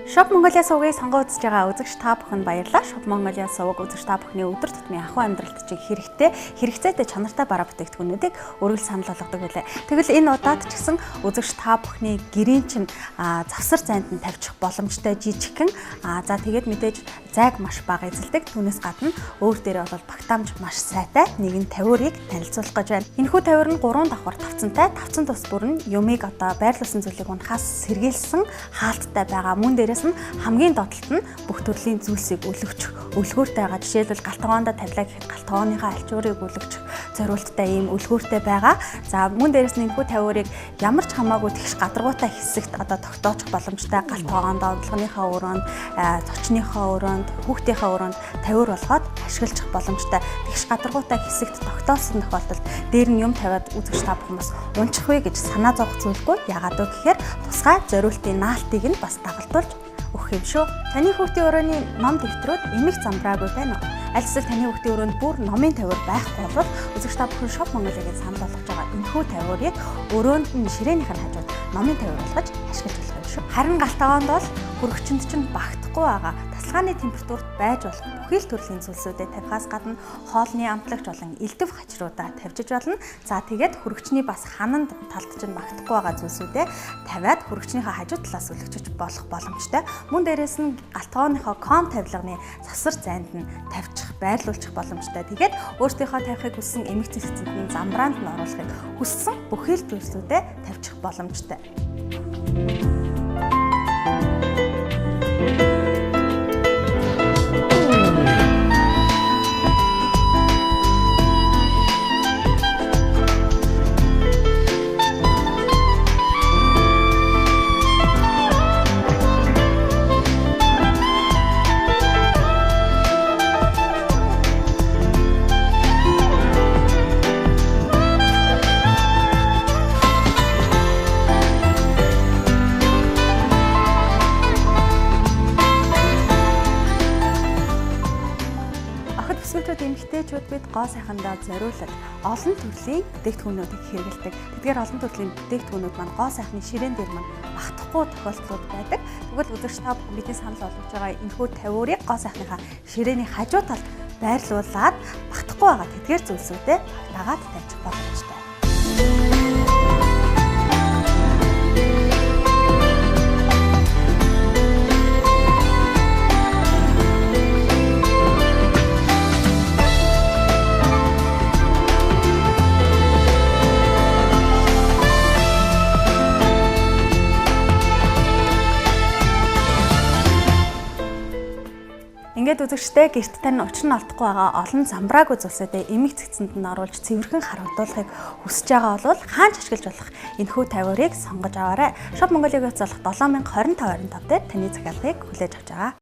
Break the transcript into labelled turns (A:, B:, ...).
A: Shop Mongolia сувгийг сонгон үзэж байгаа үзэгч та бүхэнд баярлалаа. Shop Mongolia суваг үзэгч та бүхний өдөр тутмын ахуй амьдралд чинь хэрэгтэй, хэрэгцээтэй чанартай бараа бүтээгдэхүүнүүдийг өргөл санал болгодог байлаа. Тэгвэл энэ удаад ч гэсэн үзэгч та бүхний гэрийн чинь завсар зайд нь тавьчих боломжтой жижигхэн за тэгээд мэдээж зайг маш бага эзэлдэг. Түүнээс гадна өөр дээрээ бол багтаамж маш сайтай нэгэн тавиурыг танилцуулах гэж байна. Энэхүү тавиур нь 3 давхар тавцантай. Тавцан тус бүр нь юмыг одоо байрлуулсан зүйлийг унахаас сэргийлсэн хаалттай байгаа. Мөн дээрээс нь хамгийн доод талд нь бүх төрлийн зүйлсийг өлгөчих өлгөөртэй байгаа. Жишээлбэл гал тогоондоо тавилаа гэхэд гал тогооныхоо альчуурыг өлгөчих зориулттай ийм өлгөөртэй байгаа. За мөн дээрээс нь энэхүү тавиурыг ямар ч хамаагүй тэгш гадаргуутай хэсэгт одоо тогтоочих боломжтой гал тогоондоо, онцлогныхоо өрөөнд, зочныхоо өрөөнд, хүүхдийнхээ өрөөнд тавиур болгоод ашиглах боломжтой. Тэгш гадаргуутай хэсэгт тогтоосон тохиолдолд дээр нь юм тавиад үзэгч та бүхэн бас унчих вэ гэж санаа зовох зүйлгүй. Яагаад вэ гэхээр тусгай зориултын наалтыг нь бас дагалдуулж өгөх юм шүү. Таны хүүхдийн өрөөний ном дэвтрүүд эмх замбраагүй байна уу? Аль эсвэл таны хүүхдийн өрөөнд бүр номын тавиур байхгүй бол үзэгч та бүхэн Shop Mongolia-гийн санал болгож байгаа энэхүү тавиурыг өрөөнд нь ширээнийх нь хажууд номын тавиур болгож ашиглаж болох юм шүү. Харин гал тогоонд бол хөргөгчөнд чинь багтахгүй байгаа тасалгааны температурт байж болох бүхий л төрлийн зүйлсүүдэд тавихаас гадна хоолны амтлагч болон элдэв хачруудаа тавьжиж болно. За тэгээд хөргөгчний бас хананд талд чинь багтахгүй байгаа зүйлсүүдээ тавиад хөргөгчнийхөө хажуу талаас өлгөчөж болох боломжтой. Мөн дээрээс нь гал тогооныхоо ком тавилганы завсар зайд нь тавьчих, байрлуулчих боломжтой. Тэгээд өөртөөхөө тавихыг хүссэн эмх цэгцэнд нь замбраанд нь оруулахыг хүссэн бүхий л зүйлсүүдээ тавьчих боломжтой. Охид бүсгүйчүүд эмэгтэйчүүд бид гоо сайхандаа зориулж олон төрлийн бүтээгдэхүүнүүдийг хэрэглэдэг. Тэдгээр олон төрлийн бүтээгдэхүүнүүд маань гоо сайхны ширээн дээр маань багтахгүй тохиолдлууд байдаг. Тэгвэл үзэгч та бүхэн бидний санал болгож байгаа энэхүү тавиурыг гоо сайхныхаа ширээний хажуу талд байрлуулад багтахгүй байгаа тэдгээр зүйлсүүдээ багтаагаад тавьчих боломжтой. Ингээд үзэгчтэй гэрт тань учир нь олдохгүй байгаа олон замбраагүй зүйлсүүдээ эмх цэгцэнд нь оруулж цэвэрхэн харагдуулахыг хүсэж байгаа бол хаанч ашиглаж болох энэхүү тавиурыг сонгож аваарай. Shop Mongolia-гийн утас болох 7025 25 дээр таны захиалгыг хүлээж авч байгаа.